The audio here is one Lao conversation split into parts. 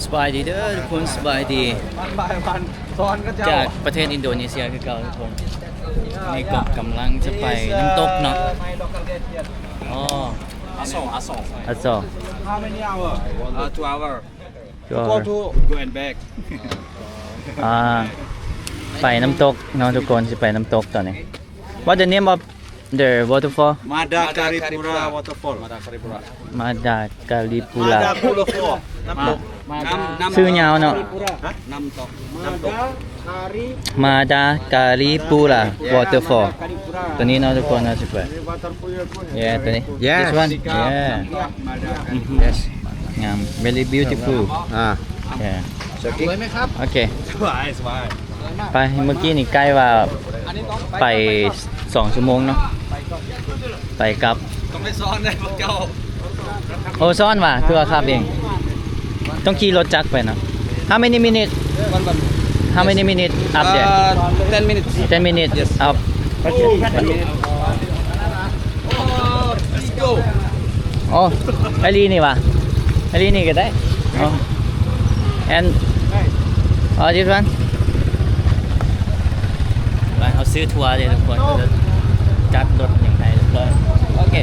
ສະບາຍດີເດີທຸກຄົນ ສະບາຍດີ ຈາກປະເທດອິນໂດເນເຊຍຄືເກົ່າທຸກຄົນ. ນີ້ກໍກຳລັງຈະໄປນ້ຳຕົກເນາະ. ອໍ ອາໂສ ອາໂສ ອາໂສ How many hour? Uh, two hour. Two hour. Go to, go and back. ອ່າ ໄປນ້ຳຕົກເນາະທຸກຄົນ ຊິໄປນ້ຳຕົກຕອນນີ້. What the name of the waterfall? Madakaripura Waterfall. Madakaripura. Madakaripura. Madakaripura. ຊື່ຍາວເນາະ. ນ້ຳຕົກ Madakaripura Waterfall ຕົວນີ້ເນາະທຸກຄົນເນາະ ຊິໄປ Yeah, ຕົວນີ້ Yes. This one. Yeah. Yes. ງາມ very beautiful. ອ່າ Yeah. ສວຍໄໝຄັບ? ໂອເຄ ສວຍ ສວຍ. ໄປ ເມື່ອກີ້ນີ້ໃກ້ວ່າໄປສອງຊົ່ວໂມງເນາະ ໄປກັບ ຕ້ອງໄດ້ຊ້ອນເດ້ພວກເຈົ້າ. ໂອ້ ຊ້ອນຫວາ ຄືວ່າຂັບເອງ ຕ້ອງຂີ່ລົດຈັກໄປເນາະ. How many minutes? How many minutes up there? Uh, ten minutes. Ten minutes. Yes. Up. Ten minutes. Let's go. ອໍ ໄອລີນີ້ຫວາ ໄອລີນີ້ກໍໄດ້. ອໍ and ອໍ this one. ໄປ ເຮົາຊື້ທົວເດ້ທຸກຄົນ ຈັດລົດຫຍັງໃຫ້ຮຽບຮ້ອຍ. ໂອເຄ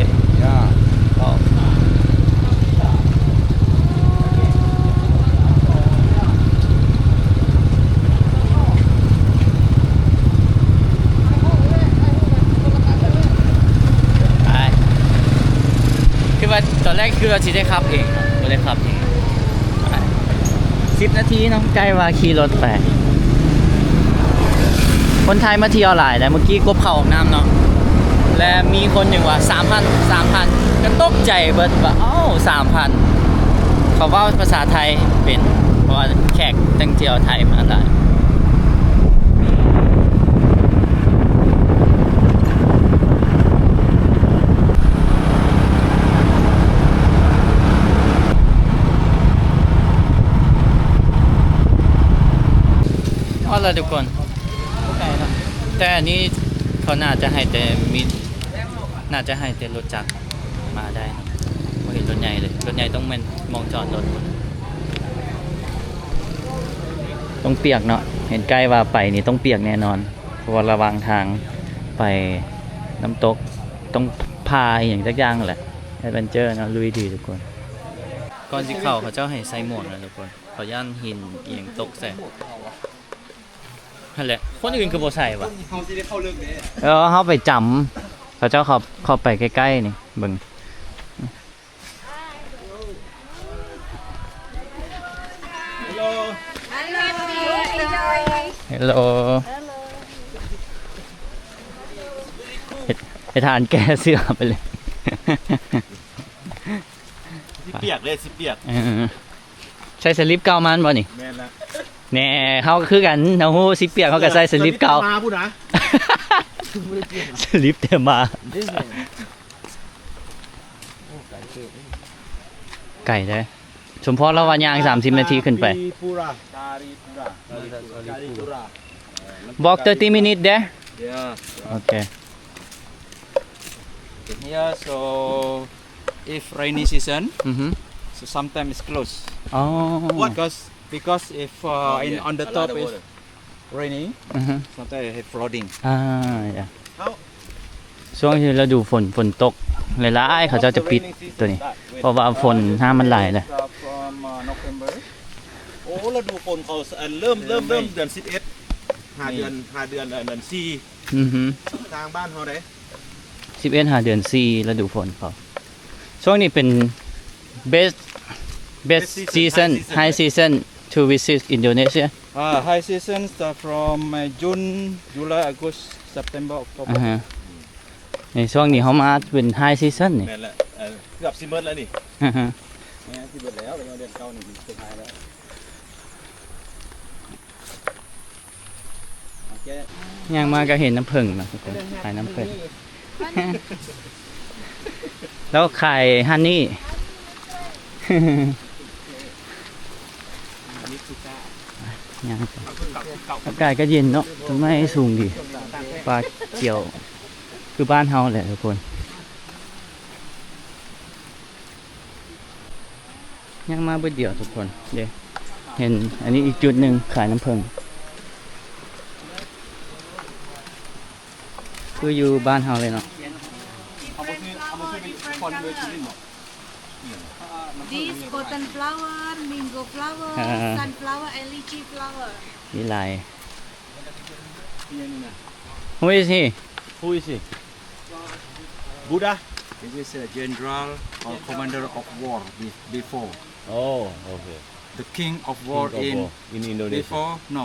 ໄປ ຄືວ່າຕອນແລກຄືວ່າຊິໄດ້ຂັບເອງ ບໍ່ໄດ້ຂັບເອງ. ໄປ ສິບນາທີເນາະ ໃກ້ວ່າຂີ່ລົດໄປ. ຄົນໄທມາທ່ຽວຫຼາຍແລ້ວ ເມື່ອກີ້ກົບເຂົ້າຫ້ອງນ້ຳເນາະ ແລະ ມີຄົນໜຶ່ງວ່າ ສາມພັນ ສາມພັນ ກໍຕົກໃຈເບິດວ່າ ເອົ້າ ສາມພັນ. ເຂົາເວົ້າພາສາໄທເປັນ ເພາະວ່າແຂກຕ່າງທ່ຽວໄທມາຫຼາຍ. ຮອດແລ້ວທຸກຄົນ ບໍ່ໄກເນາະ ແຕ່ອັນນີ້ເຂົາໜ້າຈະໃຫ້ແຕ່ມີ ໜ້າຈະໃຫ້ແຕ່ລົດຈັກມາໄດ້ເນາະ ບໍ່ເຫັນລົດໃຫຍ່ເລີຍ. ລົດໃຫຍ່ຕ້ອງແມ່ນໝ່ອງຈອດລົດ ຕ້ອງປຽກເນາະ. ເຫັນໄກວ່າໄປນີ້ຕ້ອງປຽກແນ່ນອນ ເພາະວ່າລະຫວ່າງທາງໄປນ້ຳຕົກ ຕ້ອງຜ່າອີ່ຫຍັງຈັກຢ່າງແຫຼະ. ແອັດເວັນເຈີເນາະ ລຸຍດີທຸກຄົນ. ກ່ອນຊິເຂົ້າ ເຂົາເຈົ້າໃຫ້ໃສ່ໝວກນະທຸກຄົນ ເຂົາຢ້ານຫີນອີ່ຫຍັງຕົກໃສ່. ຫັ້ນແຫຼະ ຄົນອື່ນຄືບໍ່ໃສ່ຫວາ? ເຮົາຊິໄດ້ເຂົ້າເລິກເດ້. ເອີ ເຮົາໄປຈຳ ເຂົາເຈົ້າເຂົ້າ ເຂົ້າໄປໃກ້ໆນີ້ ເບິ່ງ. Hello. Hello. Hello. ເຮັດ ເຮັດທ່າແກ້ເສື້ອໄປເລີຍ. ຊິປຽກເດ້ ຊິປຽກ. ເອີ ໃສ່ສະລິບເກົ່າມາແມ່ນບໍ່ນີ້? ແມ່ນລະ. ແນ່ ເຮົາກໍຄືກັນ ເຮົາຮູ້ ຊິປຽກ ເຮົາກໍໃສ່ສະລິບເກົ່າ. ເສື້ອມາພຸ້ນນະ ສະລິບແຕ່ມາ. ໄກເດ້ ສົມພໍລາວວ່າຍ່າງສາມສິບນາທີຂຶ້ນໄປ. Walk thirty minutes there. Yeah. Okay. Here, so if rainy season, so sometimes it's closed. ອໍ because, because if, uh, in, on the top is raining, sometimes it flooding. ອ່າ yeah. ຊ່ວງທີ່ລະດູຝົນ ຝົນຕົກຫຼາຍໆ ເຂົາເຈົ້າຈະປິດຕົວນີ້ ເພາະວ່າຝົນ ນ້ຳມັນຫຼາຍແຫຼະ. From, uh, November. ໂອ້ ລະດູຝົນເຂົາ ເລີ່ມ ເລີ່ມ ເລີ່ມເດືອນສິບເອັດ ຫ້າເດືອນ ຫ້າເດືອນ ເດືອນສີ່. ອືຮຶ ທາງບ້ານເຮົາເດ້ ສິບເອັດ ຫາເດືອນສີ່ ລະດູຝົນເຂົາ. ຊ່ວງນີ້ເປັນ best, best season, high season to visit Indonesia. Ah, high season start from, uh, June, July, August, September, October. ໃນຊ່ວງນີ້ເຮົາມາເປັນ high season ນີ້. ແມ່ນແຫຼະ ເກືອບຊິໝົດແລ້ວນີ້. ແມ່ນຊິໝົດແລ້ວ ເດືອນເກົ້ານີ້ສຸດທ້າຍແລ້ວ. ຍ່າງມາກໍເຫັນນ້ຳເຜິ້ງນະທຸກຄົນ ຂາຍນ້ຳເຜິ້ງ ແລ້ວຂາຍຮັນນີ້. ຍ່າງໄປ ອາກາດກໍເຢັນເນາະ ຕົ້ນໄມ້ສູງດີ ປ່າຂຽວ ຄືບ້ານເຮົາແຫຼະທຸກຄົນ. ຍັງມາບຶດດຽວທຸກຄົນເດ້. ເຫັນອັນນີ້ອີກຈຸດໜຶ່ງຂາຍນ້ຳເຜິ້ງ ຄືຢູ່ບ້ານເຮົາເລີຍເນາະ. This cotton flower, mango flower, ອ່າ sunflower and lychee flower. ມີຫຼາຍ. Who is he? Who is he? Buddha? This is a general or commander of war be- before. Oh, okay. The king of war King of in war in Indonesia. Before, no.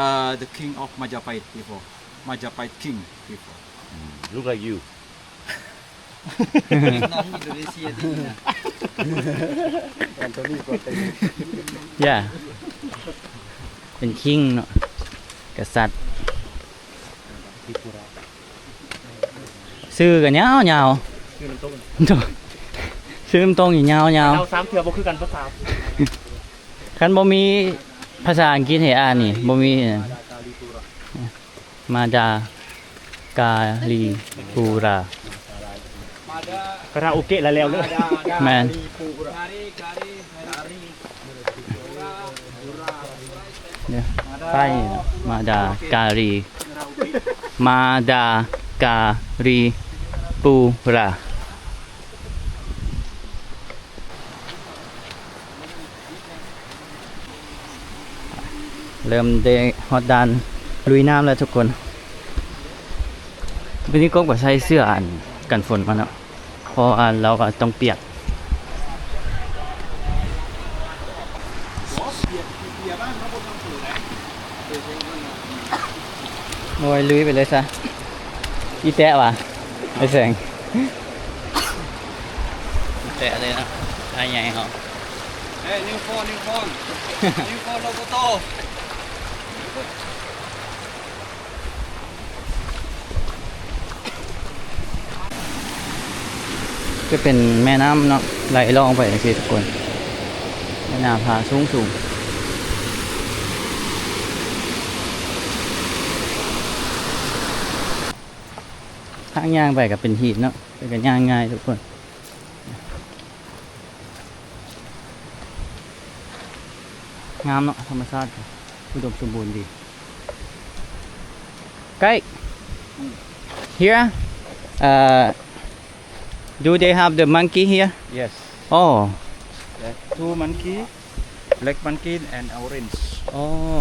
Uh, the king of Majapahit before. Majapahit king before. Mm, look like you. ນ້ອງອິນໂດເນເຊຍຕິນີ້ນະ. ແອນໂທນີ ກອດເຕັນ. ຢ່າ ເປັນຄິງເນາະ ກະສັດ. ຊື່ກະຍາວໆ ຊື່ນ້ຳຕົກ ຊື່ນ້ຳຕົກນີ້ຍາວໆ. ເຮົາສາມເທື່ອບໍ່ຄືກັນພາສາ. ຄັນບໍ່ມີພາສາອັງກິດໃຫ້ອ່ານນີ້ ບໍ່ມີ. ມາດາກາລີປູຣາ. ຄາຣາໂອເກະລະແລ້ວເດີ. ແມ່ນ ເດີ ໄປເນາະ ມາດາກາລີ ມາດາກາລີປູຣາ. ເລີ່ມໄດ້ຮອດດ່ານລຸຍນ້ຳແລ້ວທຸກຄົນ. ມື້ນີ້ກົບກໍໃສ່ເສື້ອອັນກັນຝົນມາເນາະ ເພາະວ່າລາວກໍຕ້ອງປຽກ. ໂອ້ຍ ລຸຍໄປເລີຍຊະ. ອີແຕະຫວາ? ໄອ້ແສງ ແຕະເລີຍນະ ອ້າຍໃຫຍ່ເຮົາ. ເອີ new phone, new phone, new phone ໂລໂກໂຕ. ຈະເປັນແມ່ນ້ຳເນາະ ໄຫຼລ່ອງໄປຈັ່ງຊີ້ທຸກຄົນ. ແມ່ນ້ຳພາສູງໆ ທາງຍ່າງໄປກໍເປັນຫີນເນາະ ແຕ່ກໍຍ່າງງ່າຍທຸກຄົນ. ງາມເນາະ ທຳມະຊາດອຸດົມສົມບູນດີ. ໄກ here, uh, do they have the monkey here? Yes. Oh. There are two monkey, black monkey and orange. Oh.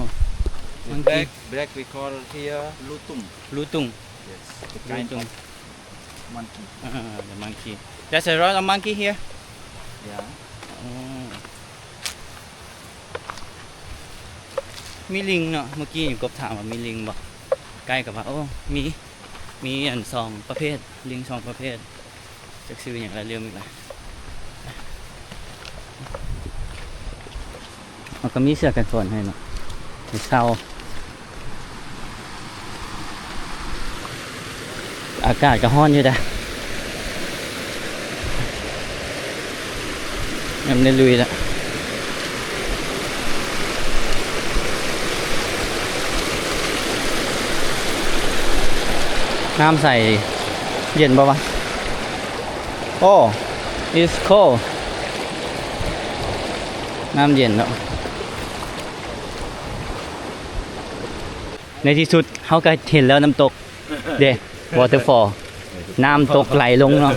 Monkey. Black, black we call here lutung. Lutung. Yes. The kind of monkey. Ah, the monkey. There's a lot of monkey here? Yeah. Oh. ມີລິງເນາະ ເມື່ອກີ້ກົບຖາມວ່າມີລິງບໍ່? ໄກກໍວ່າ ໂອ້ ມີ ມີອັນສອງປະເພດ ລິງສອງປະເພດ ຈັກຊື່ຫຍັງລະ ລືມອີກລະ. ເຮົາກໍມີເສື້ອກັນຝົນໃຫ້ເນາະ ໃຫ້ເຊົ່າ. ອາກາດກໍຮ້ອນຢູ່ເດ້ ຍັງບໍ່ໄດ້ລຸຍລະ. ນ້ຳໃສ ເຢັນບໍ່ວະ? ໂອ້ it's cold. ນ້ຳເຢັນເນາະ. ໃນທີ່ສຸດເຮົາກໍເຫັນແລ້ວນ້ຳຕົກເດ້ waterfall. ນ້ຳຕົກໄຫຼລົງເນາະ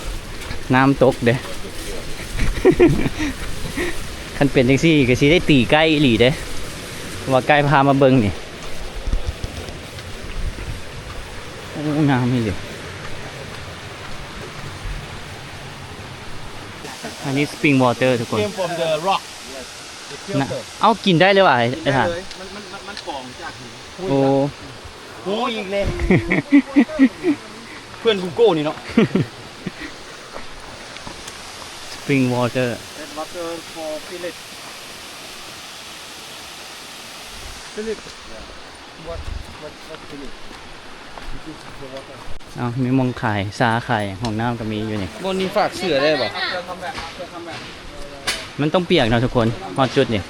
ນ້ຳຕົກເດ້. ຄັນເປັນຈັ່ງຊີ້ກໍຊິໄດ້ຕີໄກອີ່ຫຼີເດ້ ເພາະວ່າໄກພາມາເບິ່ງນີ້. ໂອ້ ງາມອີ່ຫຼີ. ອັນນີ້ spring water ທຸກຄົນ. Came from the rock. ນະ ເອົາ ກິນໄດ້ເລີຍຫວາ ໄອ້ທ່ານ? ມັນ ມັນ ມັນ ມັນຟອງຈາກຫີນ. ໂອ້ ໂອ້ ອີກແລ້ວ ເພື່ອນກູໂກ້ນີ້ເນາະ. Spring water. That water for Philip. Philip. Yeah. What, what, what Philip? This is the water. ເອົາ ມີໝ່ອງຂາຍຊາ ຂາຍຫ້ອງນ້ຳກໍມີຢູ່ນີ້. ບ່ອນນີ້ຝາກເສື້ອໄດ້ບໍ່? ມັນຕ້ອງປຽກເນາະທຸກຄົນ ຮອດຈຸດນີ້.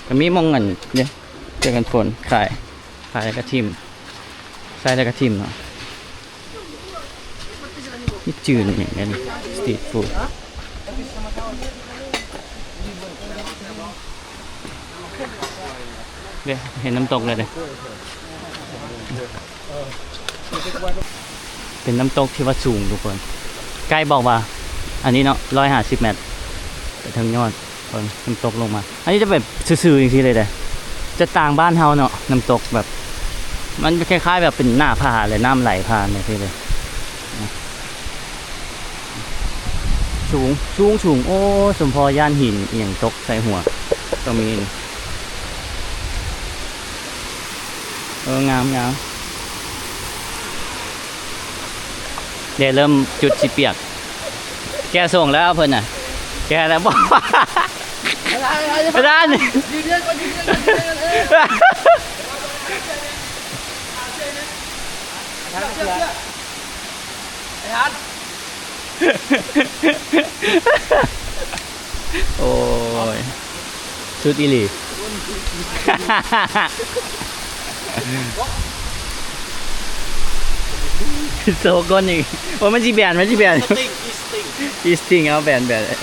ກໍມີໝ່ອງອັນນີ້ ເສື້ອກັນຝົນຂາຍ ຂາຍແລ້ວກໍຖິ້ມ ໃສ່ແລ້ວກໍຖິ້ມເນາະ. ມີຈື່ນຫຍັງແດ່ນີ້ street food. ເດ້ ເຫັນນ້ຳຕົກແລ້ວເດ້ ເປັນນ້ຳຕົກທີ່ວ່າສູງທຸກຄົນ ໄກບອກວ່າ ອັນນີ້ເນາະ ຮ້ອຍຫ້າສິບແມັດ ໄປເທິງຍອດ ເບິ່ງນ້ຳຕົກລົງມາ ອັນນີ້ຈະແບບຊື່ໆຈັ່ງຊີ້ເລີຍເດ້ ຈະຕ່າງບ້ານເຮົາເນາະ ນ້ຳຕົກແບບ ມັນຄ້າຍໆແບບເປັນໜ້າຜາ ແລະ ນ້ຳໄຫຼຜ່ານຈັ່ງຊີ້ເລີຍ. ສູງ ສູງ ສູງ ໂອ້ ສົມພໍຢ້ານຫີນອີ່ຫຍັງຕົກໃສ່ຫົວ ຕ້ອງມີນີ້ ເອີ ງາມ ງາມ ແດດເລີ່ມຈຸດຊິປຽກ ແກ່ສົ່ງແລ້ວເພິ່ນນະ ແກ່ແລ້ວບໍ່ ອາຈານ ໂອ້ຍ ສຸດອີ່ຫຼີ ໂຊກ້ອນນີ້ ໂອ້ ມັນຊິແບນ ມັນຊິແບນ ອີສຕິງ ເອົາແບນ ແບນ ອໍ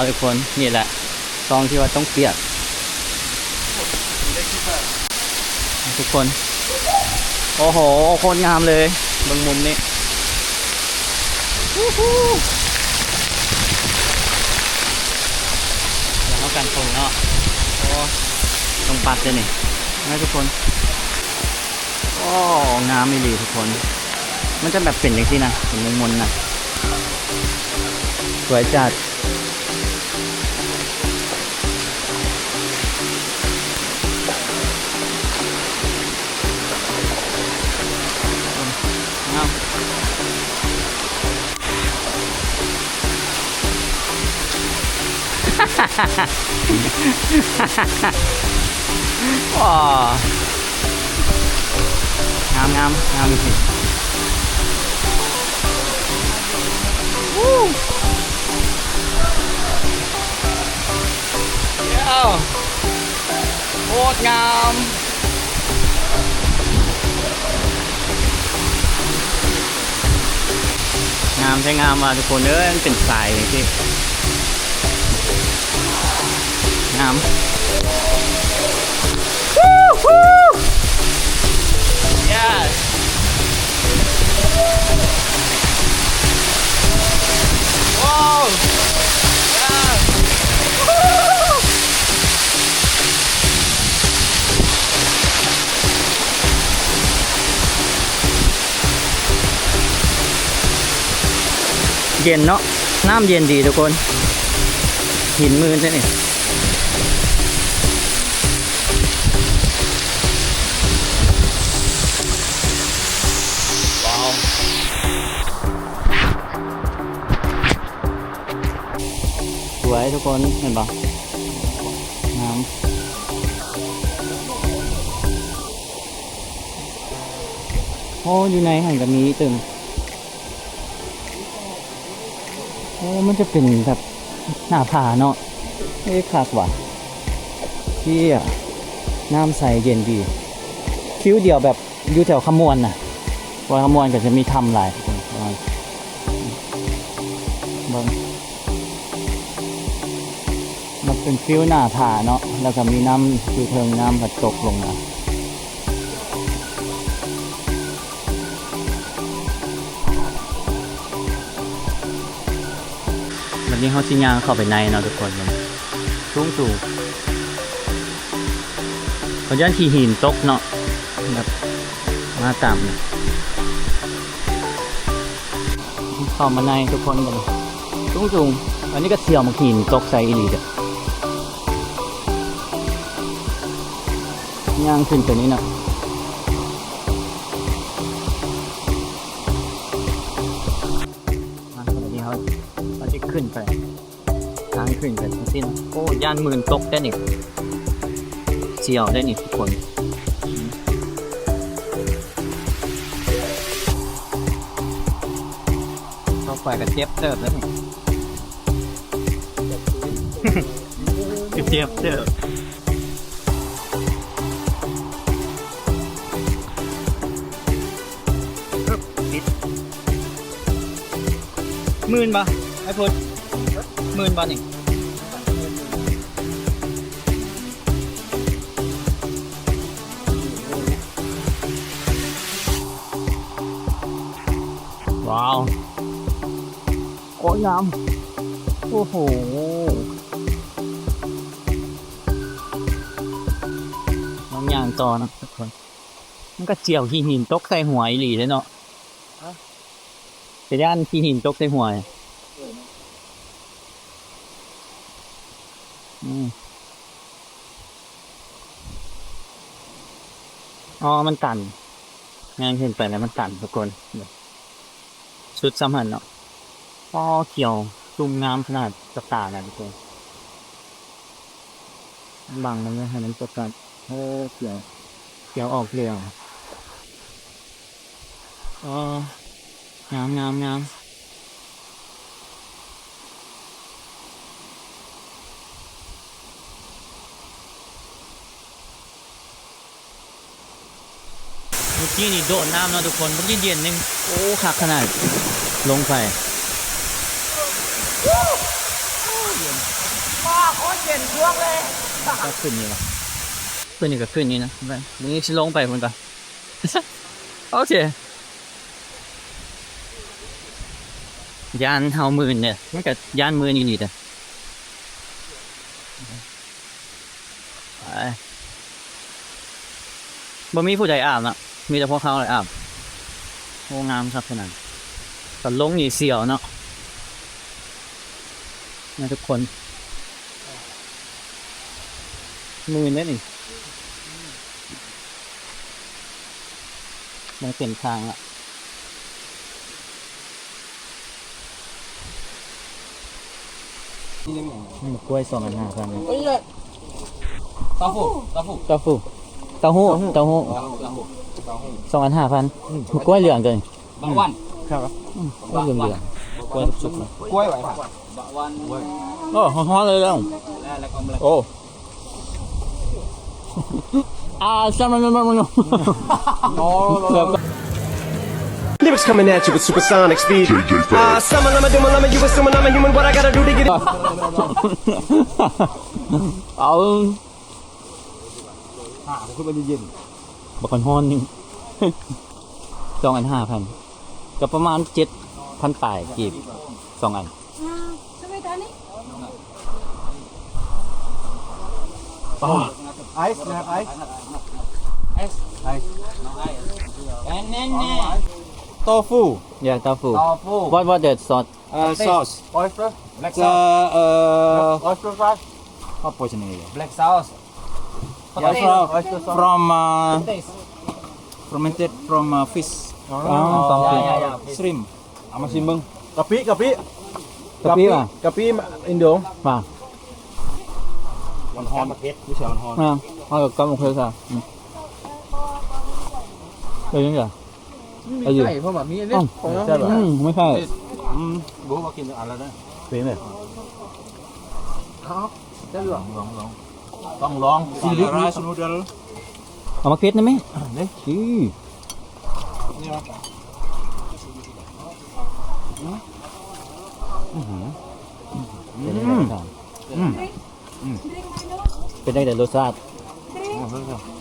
ທຸກຄົນ ນີ້ແຫຼະ ຊ່ອງທີ່ວ່າຕ້ອງປຽກ ທຸກຄົນ ໂອ້ໂຫ ໂຄດງາມເລີຍ ເບິ່ງມຸມນີ້ ອູ້ຫູ ດຽວເຮົາກັນຝົນເນາະ ໂອ້ ຕ້ອງປັດເດ້ນີ້ ເຫັນໄໝທຸກຄົນ? ໂອ້ ງາມອີ່ຫຼີທຸກຄົນ ມັນຈະແບບເປັນຈັ່ງຊີ້ນະ ເປັນມົນໆນະ ສວຍຈັດ ງາມ. ວ້າ ງາມ ງາມ ງາມອີ່ຫຼີ ໂຄດງາມ. ງາມແທ້ງາມວ່າທຸກຄົນເອີຍ ມັນເປັນສາຍຈັ່ງຊີ້ ງາມ yes. ເຢັນເນາະ ນ້ຳເຢັນດີທຸກຄົນ ຫີນມື່ນເດ້ນີ້. ສວຍທຸກຄົນ ເຫັນບໍ່ ງາມ ໂອ້ ຢູ່ໃນຫັ້ນກໍມີຕື່ມ. ໂອ້ ມັນຈະເປັນແບບໜ້າຜາເນາະ ເອີ ຄັກວ່ະ ເອີ ນ້ຳໃສເຢັນດີ ຟີລດຽວແບບຢູ່ແຖວຄຳມ່ວນນະ ວ່າຄຳມ່ວນກໍຈະມີຖ້ຳຫຼາຍ ເບິ່ງ ມັນເປັນຟີລໜ້າຜາເນາະ ແລ້ວກໍມີນ້ຳຢູ່ເທິງ ນ້ຳກໍຕົກລົງມາ. ບັດນີ້ເຮົາຊິຍ່າງເຂົ້າໄປໃນເນາະທຸກຄົນ ເບິ່ງ ສູງໆ ເຂົາຢ້ານຂີ້ຫີນຕົກເນາະ ແບບມາຕາມ ເຂົ້າມາໃນທຸກຄົນ ເບິ່ງ ສູງໆ ອັນນີ້ກໍສ່ຽວໝາກຫີນຕົກໃສ່ອີ່ຫຼີເດີ້. ຍ່າງຂຶ້ນໄປນີ້ເນາະ ມາ ດຽວເຮົາ ເຮົາຈະຂຶ້ນໄປ ທາງຂຶ້ນໄປຈັ່ງຊີ້ນະ ໂອ້ ຢ້ານມື່ນຕົກແທ້ນີ້ ສ່ຽວແທ້ນີ້ທຸກຄົນ ເຂົ້າໄປກໍເຈັບເຕີບແລ້ວນີ້ ເຈັບເຕີບ ມື່ນບໍ່ ອ້າຍພຸດ ມື່ນບໍ່ນີ້? ງາມ ໂອ້ໂຫ ລອງຍ່າງຕໍ່ນະທຸກຄົນ. ມັນກໍຈຽວຂີ້ຫີນຕົກໃສ່ຫົວອີ່ຫຼີເດ້ເນາະ. ຮະ? ໄປຢ້ານຂີ້ຫີນຕົກໃສ່ຫົວ. ອືມ ອໍ ມັນຕັນ. ຍ່າງຂຶ້ນໄປແລ້ວມັນຕັນທຸກຄົນ. ສຸດສ່ຳຫັ້ນເນາະ. ອໍ ຂຽວຊຸ່ມງາມຂະໜາດ ຈັບຕານະທຸກຄົນ. ບັງມັນໄວ້ໃຫ້ມັນໂຟກັສ. ເອີ ຂຽວ ຂຽວອອກເຫຼືອງ. ອໍ ງາມ ງາມ ງາມ. ເມື່ອກີ້ນີ້ໂດດນ້ຳເນາະທຸກຄົນ ມັນເຢັນໆ ໜຶ່ງ. ໂອ້ ຄັກຂະໜາດ ລົງໄປ. ວ້າວ ໂຄດເຢັນຊ່ວງເລີຍ. ກໍຂຶ້ນນີ້ລະ ຂຶ້ນນີ້ກໍຂຶ້ນນີ້ນະ. ນີ້ຊິລົງໄປພຸ້ນກ່ອນ. ໂອເຄ ຢ້ານເຮົາມື່ນເດ້ ມັນກໍຢ້ານມື່ນອີ່ຫຼີເດ້. ໄປ ບໍ່ມີຜູ້ໃດອາບນະ ມີແຕ່ພວກເຮົາແຫຼະອາບ. ໂອ້ ງາມຄັກຂະໜາດ. ຕອນລົງນີ້ສຽວເນາະ ນະທຸກຄົນ. ມື່ນເດ້ນີ້ ມອງເປັນທາງລະ. ໝາກກ້ວຍສອງອັນຫ້າພັນ. ເຕົ້າຫູ້ ເຕົ້າຫູ້ ເຕົ້າຫູ້ ເຕົ້າຫູ້ ເຕົ້າຫູ້ ເຕົ້າຫູ້ ສອງອັນຫ້າພັນ. ໝາກກ້ວຍເຫຼືອງຕົວນີ້ ບາກວັນ ຄັບ ອືມ ກ້ວຍເຫຼືອງໆ ກ້ວຍສຸກໆ ນະ ກ້ວຍໄຫວ ບາກວັນ ໂອ້ ຮ້ອນໆ ເລີຍ. ໂອ້ ອາ ຊະ ມັນ ມັນ ມັນ ມັນ Lyrics coming at you with supersonic speed. Ah, summon, I'm a demon, I'm a human, summon, I'm a human, what I gotta do to get it? ເອົາ ຫາ ຄືມັນເຢັນໆ ບັກຮ້ອນໆ ນີ້ ສອງອັນຫ້າພັນ ກໍປະມານເຈັດພັນປາຍກີບ ສອງອັນ. ອ່າ ໄອສ໌ ໄອສ໌ ໄອສ໌ ໂຕຟູ Yeah, tofu. Tofu. What, what the sauce? Uh, sauce. Oyster. Black sauce. Uh, oyster sauce. What poisoning is it? Black sauce. Oyster from, uh, fermented from, uh, fish. ອໍ ເອົາມາຊິມເບິ່ງ ກະປິ ກະປິ ກະປິຫວາ ກະປິອິນໂດຫວາ ມັນຮ້ອນ ມີສຽງມັນຮ້ອນ ອ່າ ເອົາກັບໝາກເຂືອຊະ ອືມ ເປັນຈັ່ງໃດ? ມີໄກ່ພ້ອມ ມີອັນນີ້ ຂອງ ອືມ ບໍ່ຮູ້ວ່າກິນຈັກອັນແລ້ວເດີ ເປັນແບບ ເອົາ ຈະລອງ ລອງ ລອງ ຕ້ອງລອງ rice noodle ເອົາໝາກເຜັດນຳແມ ນີ້ ນີ້ຫວາ ອືມ ອືມ ເປັນຈັ່ງໃດ ອືມ ເປັນຈັ່ງໃດລົດຊາດ?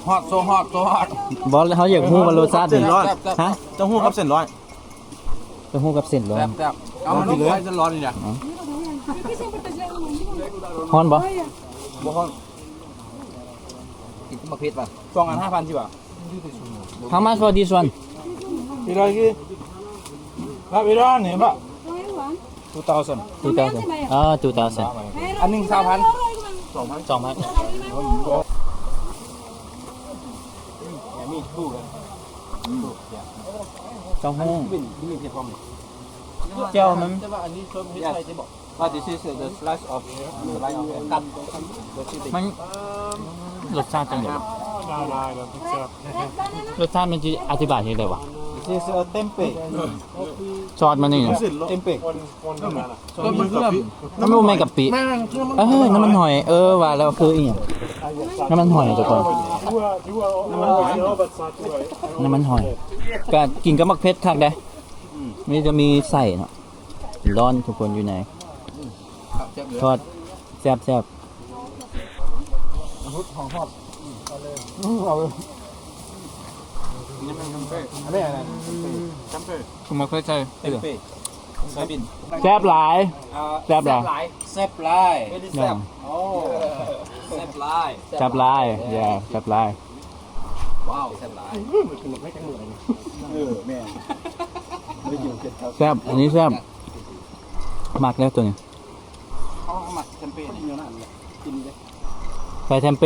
Hot, so hot, so hot. ບໍ່ ເຮົາຢາກຮູ້ວ່າລົດຊາດ ເສັ້ນຮ້ອນ ຮະ? ເຕົ້າຫູ້ກັບເສັ້ນຮ້ອນ ເຕົ້າຫູ້ກັບເສັ້ນຮ້ອນ ແຊບໆ ເອົາ ເອົາກິນເລີຍ ເສັ້ນຮ້ອນນີ້ນະ ຮອນບໍ່? ບໍ່ຮ້ອນ. ກິນກັບໝາກເຜັດວ່າ ສອງອັນຫ້າພັນຊິວ່າ. How much for this one? Iraki. Not Iran, eh, but two thousand. Two thousand. ອໍ two thousand. ອັນໜຶ່ງຊາວພັນ ສອງພັນ ສອງພັນ. ເຕົ້າຫູ້ ແຈ່ວມັນ But this is the slice of, uh, slice of cut. ມັນ ລົດຊາດຈັ່ງໃດ? ລົດຊາດມັນຊິອະທິບາຍຈັ່ງໃດຫວາ? This is a tempeh. ຊອດມັນນີ້ນະ tempeh. ມັນບໍ່ແມ່ນກະປິ ເອີ ນ້ຳມັນຫອຍ ເອີ ວ່າແລ້ວຄືອີ່ຫຍັງ? ນ້ຳມັນຫອຍທຸກຄົນ ນ້ຳມັນຫອຍ ກະກິນກັບໝາກເຜັດຄັກເດ້ ມັນຈະມີໄສ້ເນາະ. ຮ້ອນທຸກຄົນຢູ່ໃນ ອືມ ທອດແຊບໆ. ອືມ ເອົາເລີຍ ນີ້ມັນແຊມເປ ອັນນີ້ ແຊມເປ ຄືມາເຄີຍໃສ່ ແຊມເປ. ຊອຍບິນ ແຊບຫຼາຍ ອ່າ ແຊບຫຼາຍ ແຊບຫຼາຍ ແຊບຫຼາຍ ເວີຣີແຊບ ໂອ້ ແຊບຫຼາຍ ແຊບຫຼາຍ ເຢ້ ແຊບຫຼາຍ ວ້າວ ແຊບຫຼາຍ ເອີ ແມ່ນ ແຊບ ອັນນີ້ແຊບ ມັກແລ້ວໂຕນີ້ ເຮົາມັກແຊມເປນນີ້ ກິນເດ້ ໃສ່ແຊມເປ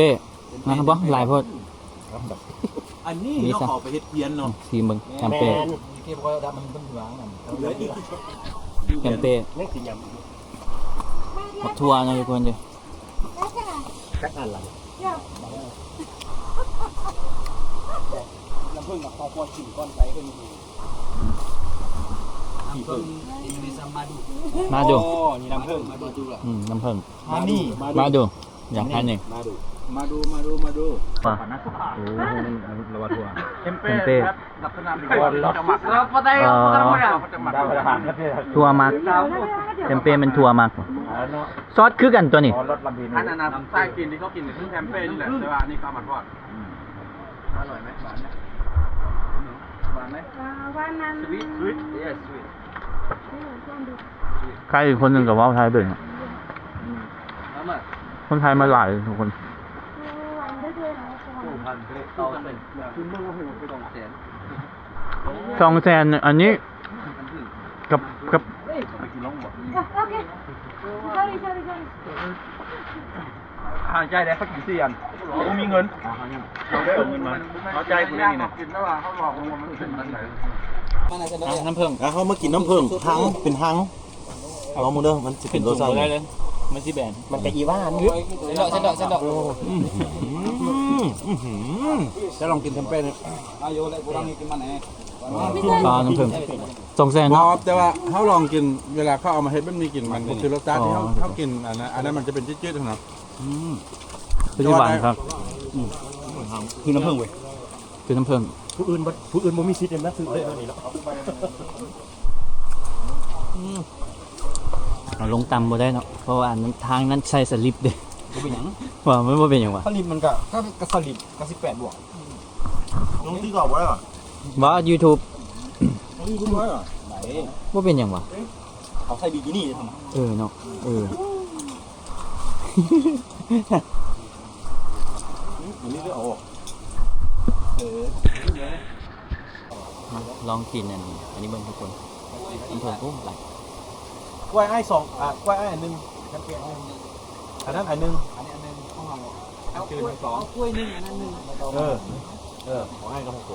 ນ ນະ ບໍ່ ຫຼາຍໂພດ ອັນນີ້ເນາະ ເອົາໄປເຮັດພຽນເນາະ ຊີມເບິ່ງ ແຊມເປນ ແມ່ນ ແຊມເປນ ຍັງຊິຍຳ ບັກຖົ່ວເນາະ ທຸກຄົນເດີ ຈັກອັນລະ ນ້ຳເຜິ້ງກັບຄອບຄົວກິນກ່ອນໄປເພິ່ນ ນ້ຳເຜິ້ງ ມາດູ ໂອ້ ນີ້ນ້ຳເຜິ້ງ ມາດູລະ ອືມ ນ້ຳເຜິ້ງ ມານີ້ ມາດູ ຢາກທານນີ້ ມາດູ ມາດູ ມາດູ ມາດູ ໂອ້ ລະວ່າຖົ່ວ ແຊມເປນ ແຊມເປນ ລັກສະນະເປັນ ເອີ ຖົ່ວໝັກ ແຊມເປນແມ່ນຖົ່ວໝັກ ຊອດຄືກັນຕົວນີ້ ອັນນັ້ນນະ ສາຍກິນທີ່ເຂົາກິນຄືແຊມເປນນີ້ແຫຼະ ແຕ່ວ່າອັນນີ້ເຂົາເອົາມາທອດ ອືມ ອະຮ່ອຍໄໝ ຫວານໄໝ ຫວານໄໝ ອ່າ ຫວານນັ້ນ Sweet Sweet Yes Sweet ໃຄອີກຄົນໜຶ່ງກໍເວົ້າໄທເປັນ ຄົນໄທມາຫຼາຍທຸກຄົນ ສອງແສນ ອັນນີ້ ກັບ ກັບ ຫາຍໃຈໄດ້ ເຂົາກິນສີ່ອັນ ບໍ່ມີເງິນ ເອົາໄດ້ເອົາເງິນມາ ເອົາໃຈຜູ້ນີ້ນະ ກິນແລ້ວວ່າເຮົາລອງມັນເປັນປານໃດ ນ້ຳເຜິ້ງ ອ່ະ ເຮົາມາກິນນ້ຳເຜິ້ງ ຮັງ ເປັນຮັງ ລອງເບິ່ງເດີ ມັນຊິເປັນລົດຊາດໃດ ມັນຊິແບນ ມັນກະອີຫວານຢູ່ ເສັດດອກ ເສັດດອກ ເສັດດອກ ອືມ ຈະລອງກິນແຊມເປນ ປານ້ຳເຜິ້ງ ສອງແສນ ບໍ່ ເນາະ ແຕ່ວ່າເຮົາລອງກິນ ເວລາເຂົາເອົາມາເຮັດແບບນີ້ກິນ ມັນບໍ່ຄືລົດຊາດທີ່ເຮົາ ເຮົາກິນ ອັນນັ້ນ ອັນນັ້ນມັນຈະເປັນຈືດໆຫັ້ນນະ ອືມ ຄືຫວານຄັກ ອືມ ຄືນ້ຳເຜິ້ງເວີຍ ຄືນ້ຳເຜິ້ງ ຜູ້ອື່ນບໍ່ ຜູ້ອື່ນບໍ່ມີສິດເດ້ນະ ຊື້ໄດ້ເທົ່ານີ້ເນາະ ອືມ ເອົາລົງຕ່ຳບໍ່ໄດ້ເນາະ ເພາະວ່າອັນນັ້ນ ທາງນັ້ນໃສ່ສະລິບເດ້ ບໍ່ເປັນຫຍັງ ວ່າມັນບໍ່ເປັນຫຍັງຫວາ ສະລິບມັນກະ ກະ ກະສະລິບ ກະສິບແປດບວກ ລົງຕິກຕອກບໍ່ໄດ້ຫວາ ວ່າຢູທູບ ລົງຢູທູບບໍ່ໄດ້ຫວາ ໄດ້ ບໍ່ເປັນຫຍັງຫວາ ເອົາໃສ່ບິກິນີ້ເດ້ ເອີເນາະ ເອີ ອືມ ອັນນີ້ເດີ ເອົາອອກ ເອີ ມາລອງກິນອັນ ອັນນີ້ເບິ່ງທຸກຄົນ ມັນເພີ່ມ ໂອ້ ຫຼາຍ ກ້ວຍອ້າຍສອງ ອ່າ ກ້ວຍອ້າຍອັນໜຶ່ງ ອັນນັ້ນອັນໜຶ່ງ ອັນນີ້ອັນໜຶ່ງ ຂອງເຮົາ ອັນອື່ນສອງ ກ້ວຍໜຶ່ງ ອັນນັ້ນໜຶ່ງ ເອີ ເອີ ຂອງອ້າຍກັບຂອງໂກ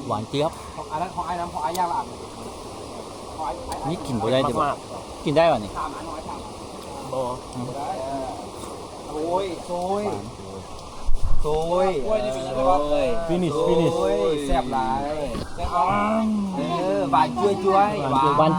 ຫວານຈຽບ ອັນນັ້ນຂອງອ້າຍນຳ ຂອງອ້າຍຢ່າງລະອັນ ນີ້ກິນບໍ່ໄດ້ຕິ ກິນໄດ້ຫວານີ້ ສາມອັນ ບໍ່ ບໍ່ໄດ້ ໂອ້ຍ ໂອ້ຍ ໂອ້ຍ ໂອ້ຍ finish finish ໂອ້ຍ ແຊບຫຼາຍ ແຊບຫຼາຍ ເອີ ຫວານຈ້ວຍໆ ຫວານ